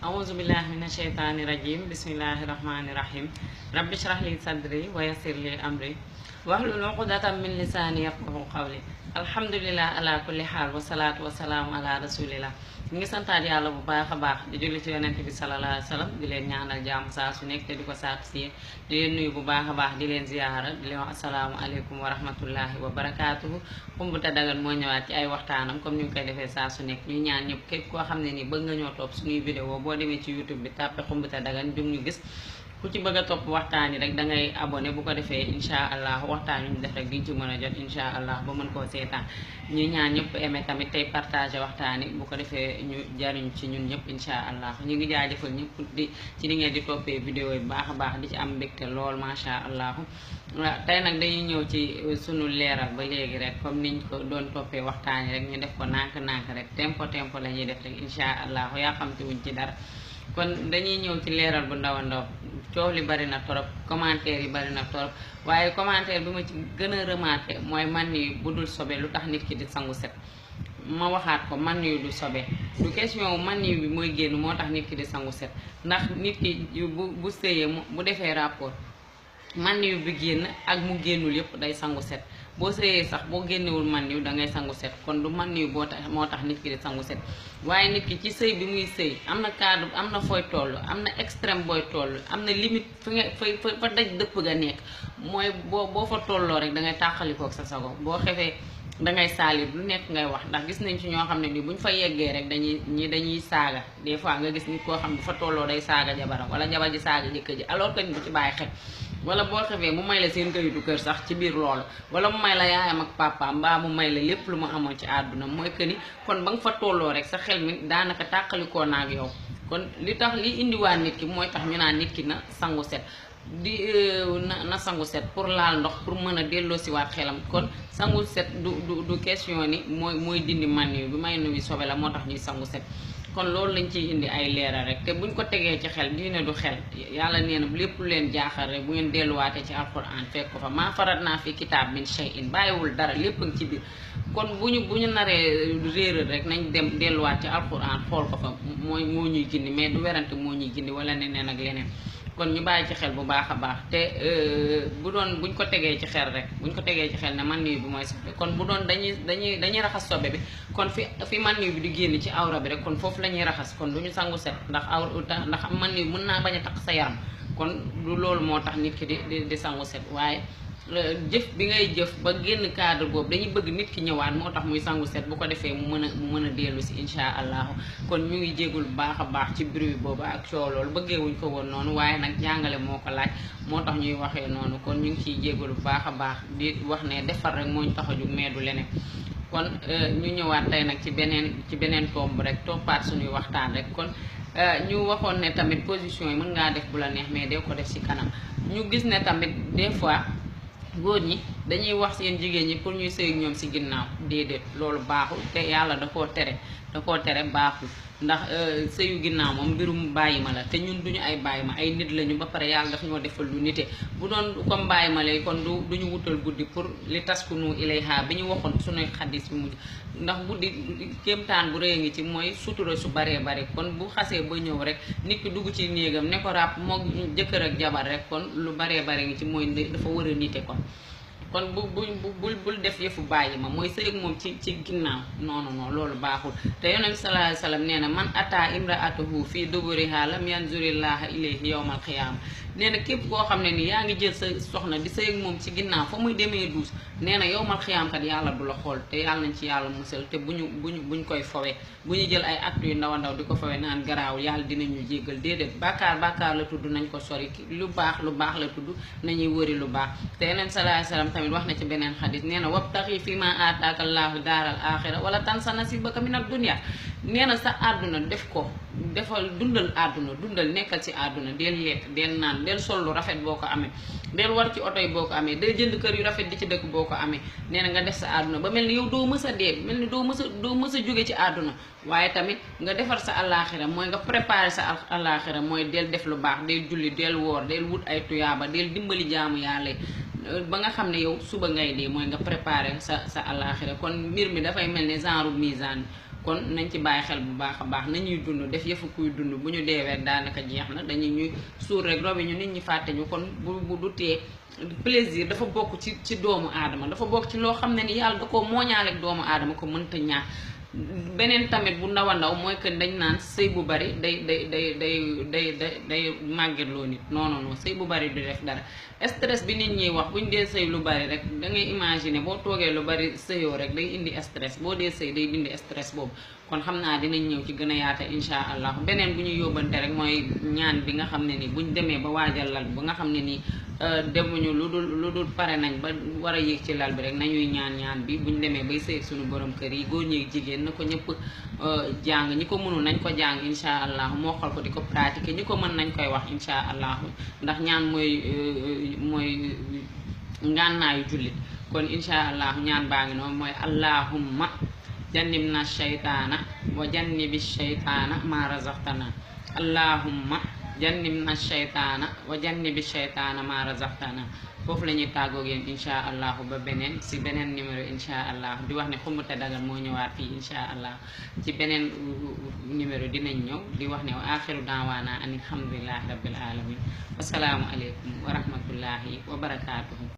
أعوذ بالله من الشيطان الرجيم بسم الله الرحمن الرحيم رب اشرح لي صدري ويسر لي أمري واحلل عقدة من لساني يفقهوا قولي الحمد لله على كل حال والصلاة والسلام على رسول الله ñu ngi santaat yàlla bu baax a baax di julli ci yonent bi sallallahu alayhi wa sallam di leen ñaanal jàmm saa su nekk te di ko saatu si yéen di leen nuyu bu baax a baax di leen ziyaara di leen wax asalaamu aleykum wa rahmatullahi wa barakaatuhu Xumbuta Dagan moo ñëwaat ci ay waxtaanam comme ni ñu koy defee saa su nekk ñuy ñaan ñëpp képp koo xam ne nii bëgg nga ñoo topp suñuy vidéo boo demee ci YouTube bi tàppe Xumbuta Dagan jum ñu gis ku ci bëgg a topp waxtaan yi rek dangay abonné bu ko defee incha allah waxtaan yu ñu def rek di nga ci mën a jot incha allah ba mën koo seetaan ñuy ñaan ñëpp aimé tamit tey partagé waxtaan yi bu ko defee ñu jariñ ci ñun ñëpp incha allah ñu ngi jaajëfal ñëpp di ci li ngeen di toppee vidéo yi baax a baax di ci am mbégte lool macha allah. tey nag dañuy ñëw ci sunu leeral ba léegi rek comme niñ ko doon toppee waxtaan yi rek ñu def ko nànk-nànk rek tempo la ñuy def rek incha allah yaa xamte wuñ ci dara. kon dañuy ñëw ci leeral bu ndaw a ndaw coow li bari na torop commentaire yi bari na torop waaye commentaire bi ma ci gën a remarqué mooy man ni bu dul sobe lu tax nit ki di sangu set ma waxaat ko man yu du sobe du question man yu bi mooy génn moo tax nit ki di sangu set ndax nit ki bu sëyee bu defee rapport man yu bi génn ak mu génnul yépp day sangu set boo sëyee sax boo génnewul man yu dangay sangu set kon du man yu moo tax nit ki di sangu set waaye nit ki ci sëy bi muy sëy am na cadre am na fooy toll am na extrême booy toll am na limite fi nga fa daj dëpp ga nekk mooy boo fa tolloo rek dangay tàqalikook sa sago boo xefee dangay saalit lu nekk ngay wax ndax gis nañ ci ñoo xam ne nii buñ fa yeggee rek dañuy saaga des fois nga gis nit koo xam ne bu fa tolloo day saaga jabaram wala jabar ji saaga jëkkër ji alors que bu ci bàyyi xel wala boo xefee mu may la seen kayitu kër sax ci biir loolu wala mu may la yaayam ak papaam mbaa mu may la lépp lu mu amoon ci àdduna mooy que ni kon ba nga fa tolloo rek sa xel mi daanaka tàqalikoo naag yow kon li tax li indiwaan nit ki mooy tax ñu naan nit ki na sangu set na sangu set pour laal ndox pour mën a delloo si waat xelam kon sangu set du question ni mooy dindi man yu bi may nuyu sobe la moo tax ñuy sangu set kon loolu lañ ciy indi ay leeral rek te buñ ko tegee ci xel diine du xel yàlla nee na lépp lu leen jaaxal rek bu ngeen delluwaatee ci alquran fekk ko fa maa farat naa fi kitaab min shay'in bàyyiwul dara lépp a ngi ci biir kon bu ñu naree réeral rek nañ dem delluwaat ci alquran xool ko fa moo ñuy gindi mais du werante moo ñuy gindi wala neneen ak leneen kon ñu bàyyi ci xel bu baax a baax te buñ ko tegee ci xel rek buñ ko tegee ci xel ne man nii bi mooy sobe kon bu doon dañuy raxas sobe bi kon fi man nii bi di génn ci awra bi rek kon foofu la ñuy raxas kon du ñu sangu set ndax man nii mën naa bañ a takk sa yaram kon du loolu moo tax nit ki di sangu set waaye jëf bi ngay jëf ba génn cadre boobu dañuy bëgg nit ki ñëwaat moo tax muy sangu set bu ko defee mu mën a dellu si incha allahu kon ñu ngi jégul baax a baax ci bruit boobu ak coow loolu bëggeewuñ ko woon noonu waaye nag jàngale moo ko laaj moo tax ñuy waxee noonu kon ñu ngi ciy jégul baax a baax di wax ne defar rek moo ñu tax a jug mais du leneen kon ñu ñëwaat tey nag ci beneen tomb rek toppaat suñuy waxtaan rek kon ñu waxoon ne tamit position yi mën ngaa def bu la neex mais dee ko def si kanam ñu gis ne tamit des fois góor ñi dañuy wax seen jigéen ñi pour ñuy sëy ñoom ci ginnaaw déedéet loolu baaxul te yàlla da koo tere baaxul ndax sëyu ginnaaw moom mbirum bàyyi ma la te ñun duñu ay bàyyi ma ay nit lañu ba pare yàlla daf ñoo defal lu nite bu doon comme bàyyi ma lay kon duñu wutal guddi pour li taskunu ilayha bi ñu waxoon suñuy xaddis bi mujj ndax guddi kéemtaan bu rëy ngi ci mooy sutura su baree bare kon bu xasee ba ñëw rek nit ki dugg ci néegam ne ko ràpp moo jëkkër ak jabar rek kon lu baree bare ngi ci mooy dafa war a nite kon bul def yëfu bàyyi ma mooy sëy ak moom ci ginnaaw non loolu baaxul te yonent bi sallallahu alayhi wa sallam nee na man ata imraatahu fii duburiha lam yanzurillaha ilayhi yawmal qiyaama nee na képp koo xam ne ni yaa ngi jël sa soxna di sëy ak moom ci ginnaaw fa muy demee duus nee na yawmal qiyaam kat yàlla du la xool te yàlla nañ ci yàlla musal te buñ koy fowee bu ñu jël ay actes yu ndaw a ndaw di ko fowee naan garaawul yàlla dinañu jéggal déedéet bàkkaar la tudd nañ ko sori lu baax la tudd nañuy wëri lu baax te yonent sallallahu alayhi wa sallam tamit wax na ci beneen xadis nee na wabtaxi fi ma aataaka allaahu daaral axira wala tansa nasibaka min ad dunya nee na sa àdduna defal dundal àdduna dundal nekkal ci àdduna del lekk del naan del sol lu rafet boo ko amee del war ci oto yi boo ko amee del jënd kër yu rafet di ci dëkk boo ko amee nee na nga def sa àdduna ba mel ni yow doo mës a dee mel ni doo mës a jóge ci àdduna waaye tamit nga defar sa àllaaxira mooy nga préparer sa àllaaxira mooy del def lu baax del julli del woor del wut ay tuyaaba del dimbali jaamu yàlla ba nga xam ne yow suba ngay dee mooy nga préparer sa àllaaxira kon mbir mi dafay mel ne genre misaan kon nañ ci bàyyi xel bu baax a baax nañuy dund def yëfu kuy dund bu ñu deewee daanaka jeex na dañuy ñuy suur rek robi ñu nit ñi fàtte ñu kon bu du tee plaisir dafa bokk ci doomu aadama dafa bokk ci loo xam ne ni yàlla da ko mooñaaleeg doomu aadama ko mënta ñaax beneen tamit bu ndaw a ndaw mooy que dañ naan sëy bu bari day màggetloo nit non non non sëy bu bari du def dara stress bi nit ñiy wax buñ dee sëy lu bari rek da ngay imaginer boo toogee lu bari sëyoo rek day indi stress boo dee sëy day dindi stress boobu kon xam naa dinañ ñëw ci gën a yaata insha allah beneen bu ñu yóbbante rek mooy ñaan bi nga xam ne ni buñ demee ba waajal lal ba nga xam ne nii demuñu lu dul pare nañ ba war a yéeg ci lal bi rek nañuy ñaan bi buñ demee bay sëy suñu borom kër yi góor ñeeg jigéen na ko ñëpp jàng ñi ko mënul nañ ko jàng insha allah moo xool ko di ko pratiquer ñi ko mën nañ koy wax insha allah ndax ñaan mooy ngànnaayu jullit kon insha allah ñaan baa ngi noonu mooy allahumma jannibna shaytaana wa jannibi shaytaana ma razaqtana allahumma jannibna shaytaana wa jannibi shaytaana ma razaqtana foofu la ñuy tàggoog yéen insha allah ba beneen si beneen numéro insha allah di wax ne Xumbuta Dagan moo ñëwaat fii insha allah ci beneen numéro dinañ ñëw di wax ne wa axiru daawaana an alhamdulillahi rabbil alamin wasalaamu aleykum wa rahmatullahi wa barakaatuhu